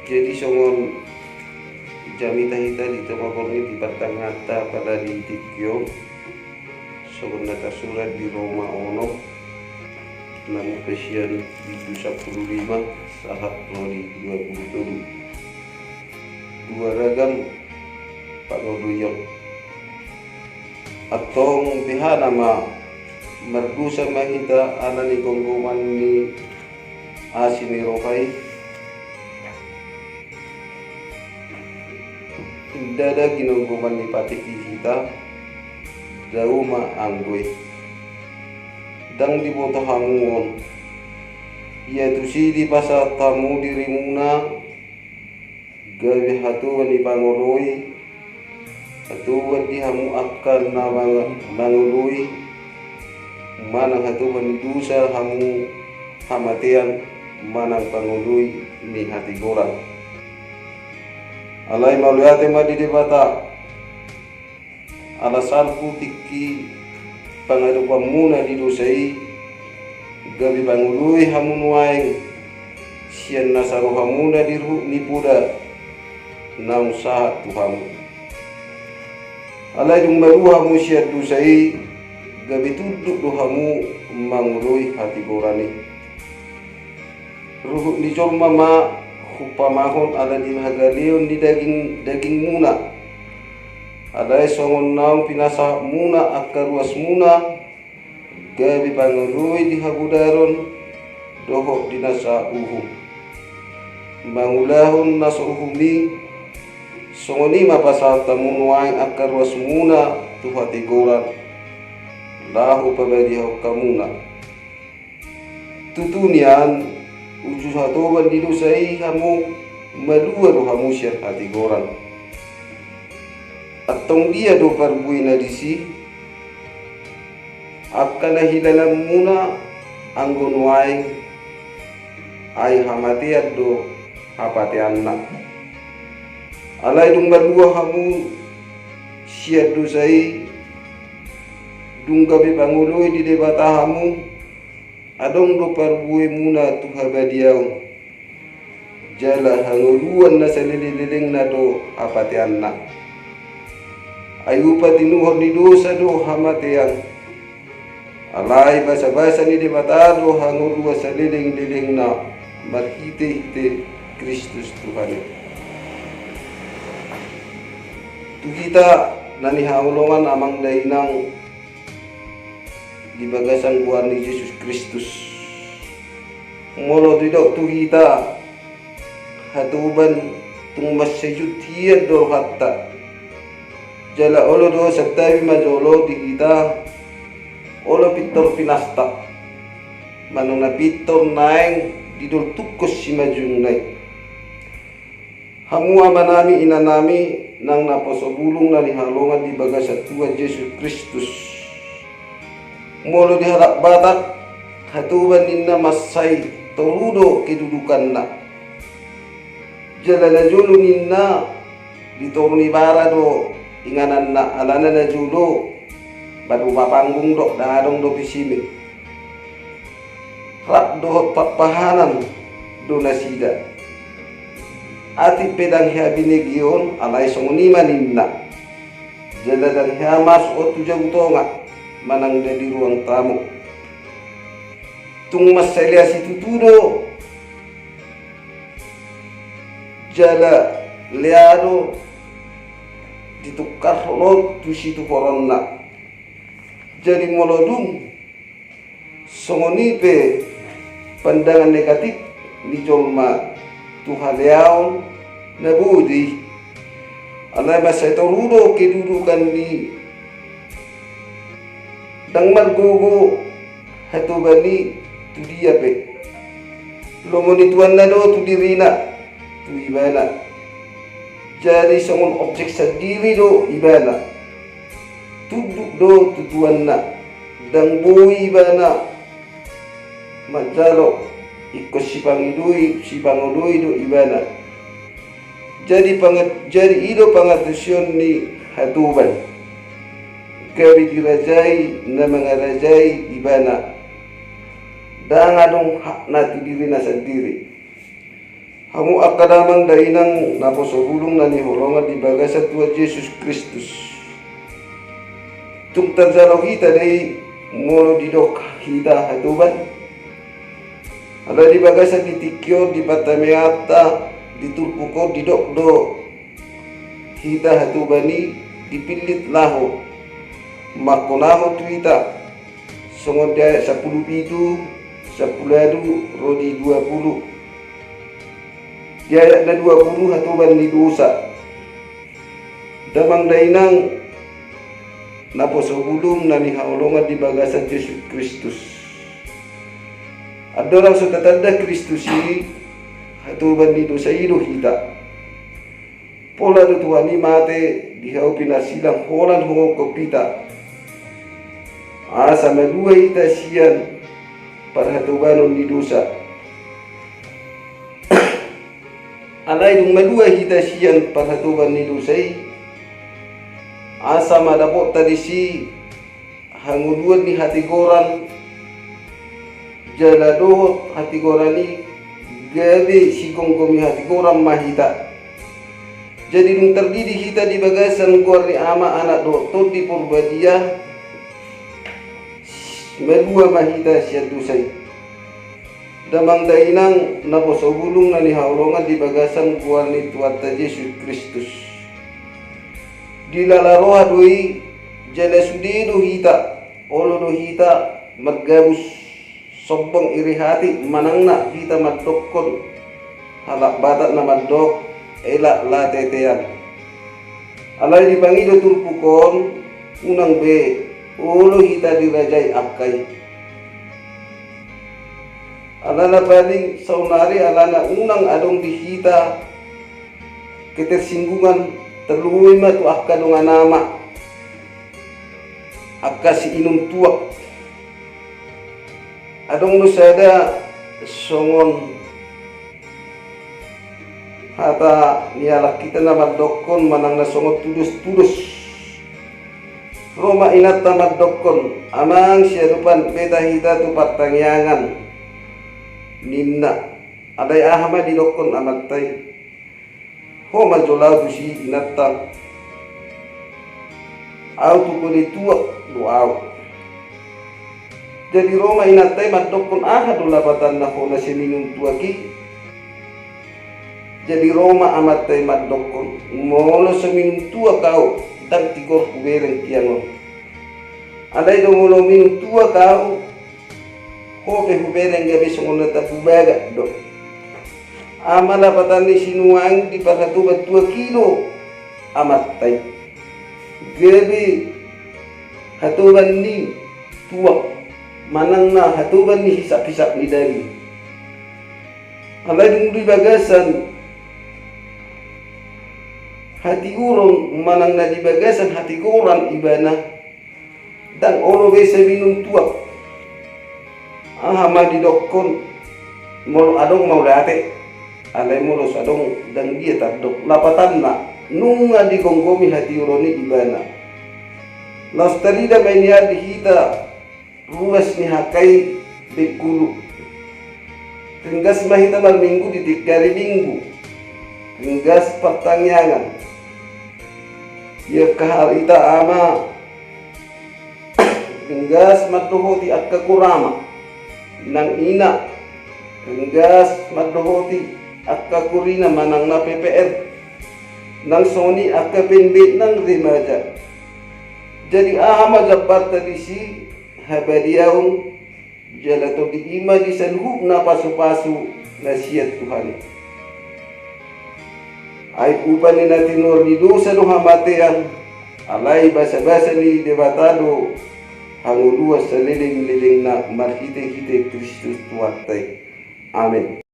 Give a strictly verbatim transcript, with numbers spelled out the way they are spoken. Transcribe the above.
Jadi songon jamita hita di tonga borngin di partangahanta pada di tingki on, songon na tarsurat di Roma onom, na mungkin sian bindu sampulu lima sahat ro di dua pulu tolu. Dua ragam pangoloion. Antong beha nama, mardosa ma hita ala ni gomgoman ni asi ni roha i? Ndada ginonggoman ni patik i hita, dao ma anggo i. Ndang diboto hamu on. Ia tusi dipasahat hamu dirimuna gabe hatoban ni pangoloi, hatoban di hamu angka na manga-, mangoloi, manang hatoban ni dosa hamu hamatean, manang pangoloi ni hatigoran. Alai mauliate ma di Debata, ala salpu tingki pangadopanmuna di dosa i, gabe pangoloi hamu nuaeng sian nasa rohamuna di ruhut ni poda naung sahat tu hamu. Alai dung malua hamu sian dosa i, gabe tunduk do hamu mangoloi hatigoran i. Ruhut ni jolma ma hupahamahon ala ni hagaleon ni daging, dagingmuna. Alai songon naung pinasahatmuna angka ruasmuna, gabe pangoloi di hagodaron dohot di nasa uhum. Mangulahon nasa uhum i, songon i ma pasahat hamu nuaeng angka ruasmuna tu hatigoran, laho pabadiahon hamuna. Tutu nian, uju hatoban ni dosa i hamu, malua do hamu sian hatigoran. Antong dia do parbuena disi? Angka na hilalamuna anggo nuaeng, ai hamatean do hapateanna. Alai dung malua hamu sian dosa i, dung gabe pangoloi di Debata hamu, adong do parbuemuna tu habadiaon, jala hangoluan na saleleng-lelengna do hapateanna. Ai upa tinuhor ni dosa do hamatean. Alai basabasa ni Debata do hangoluan saleleng-lelengna marhite-hite Kristus Tuhan i. Tu hita na nihaholongan amang dainang di bagasan goar ni Jesus Kristus. Molo didok tu hita hatoban, tung mansai jut hian do rohanta. Jala olo do santabi ma jolo di hita, olo pintor pinasta, manang na pintor naeng didoltungkon simanjujungna i. Hamu amanami, inanami, nang naposo bulung na nihaholongan di bagasan Tuhan Jesus Kristus. Molo di halak Batak, hatoban ninna mansai toru do kedudukanna. Jala najolo ninna di toru ni bara do ingananna, alana najolo baru mapanggung do, ndang adong do pisimi. Rap dohot parpahanan do nasida. Atik pe ndang hea binegeon, alai songon i ma ninna. Jala ndang hea masuk on tu jabu tonga, manang di ruang tamu. Tung mansai lea situtu do, jala lea do ditungkarhon on tu situhoronna. Jadi molo dung songon i pe pandangan negatif ni jolma tu haleaon na boi do i. Alai mansai toru do kedudukan ni, ndang margogo hatoban i tu dia pe. Lomo ni tuanna do tu dirina, tu ibana. Jadi songon objek sandiri do ibana. Tunduk do tu tuanna. Ndang boi ibana manjalo ingkon sipangoloi, sipangoloi do ibana. Jadi panga-, jadi i do pangantusion ni hatoban. Gabe dirajai na mangarajai ibana. Ndang adong hakna tu dirina sandiri. Hamu angka damang dainang naposo bulung na hinaholongan di bagasan Tuhan Jesus Kristus. Tung tarjalo hita do i molo didok hita hatoban. Alai di bagasan di tingki on, di partameanta, di turpuk on didok do hita hatoban i dipillit laho mangkonahon tu hita. Songon di ayat sampulu pitu, sampulu ualu, ro di dua pulu. Di ayat na dua pulu, hatoban ni dosa. Damang dainang naposo bulung na hinaholongan di bagasan Jesus Kristus. Andorang so tatanda Kristus i, hatoban ni dosa i do hita. Pola do Tuhan i mate di hau pinarsilang holan huhuphon hita, asa malua hita sian parhatobanon ni dosa. Alai dung malua hita sian parhatoban ni dosa i, asa ma dapotta disi hangoluan ni hatigoran, jala dohot hatigoran i gabe sigomgomi hatigoran ma hita. Jadi dung tardidi hita di bagasan goar ni Ama, Anak dohot Tondi Porbadia, malua ma hita sian dosa i. Damang dainang naposo bulung na hinaholongan di bagasan goar ni Tuhanta Jesus Kristus. Dilala roha do i, jala sude do hita, olo do hita margabus sombong, iri hati, manang na hita mandokkon halak Batak na mandok elak latetean. Alai dipangido turpuk on, unang be olo hita dirajai angka i. Alana paling saonari alana unang adong di hita ketersinggungan, tarlumobi ma tu angka dongan ama, angka siinum tuak. Adong do sada songon hata ni halak hita na mandokkon manang na songon tudos-tudos. Ro ma inanta mandokkon, "Amang, siadopan beta hita tu partangiangan," ninna. Alai aha ma didokkon amanta i? "Ho ma jolo au tusi, inanta. Au tu kone tuak do au." Jadi ro ma inanta i mandokkon, "Aha do lapatanna ho na siminum tuak i?" Jadi ro ma amanta i mandokkon, "Molo so minum tuak au, ndang tigor hubereng tiang on. Alai do molo minum tuak au, ho pe hubereng gabe songon na tambu bagak do." Aha ma lapatan ni sinuang di parhatoban tuak i do amanta i? Gabe hatoban ni tuak, manang na hatoban ni hisap-hisap ni daging. Alai dung di bagasan hatiuron manang na di bagasan hatigoran ibana, ndang olo be sai minum tuak. Aha ma didokkon? Molo adong mauliate, alai molo so adong ndang dia tardok. Lapatanna, nunga digomgomi hatiuron i ibana. Laos tarida ma i nian di hita ruas ni hata i, Bengkulu. Ringgas ma hita marminggu di tingki ari Minggu. Ringgas partangiangan. Ia kahal hita ama, ringgas mandohoti angka gurama nang ina. Ringgas mandohoti angka korina manang na P P R. Nang songon i angka pembe nang remaja. Jadi aha ma jambarta disi? Habadiaon jala tondi i ma di saluhutna pasupasu na sian Tuhan i. Ai upa ni na tinuhor ni dosa do hamatean, alai basabasa ni Debata do hangoluan salelenglelengna marhitehite Kristus Tuhanta i. Amen.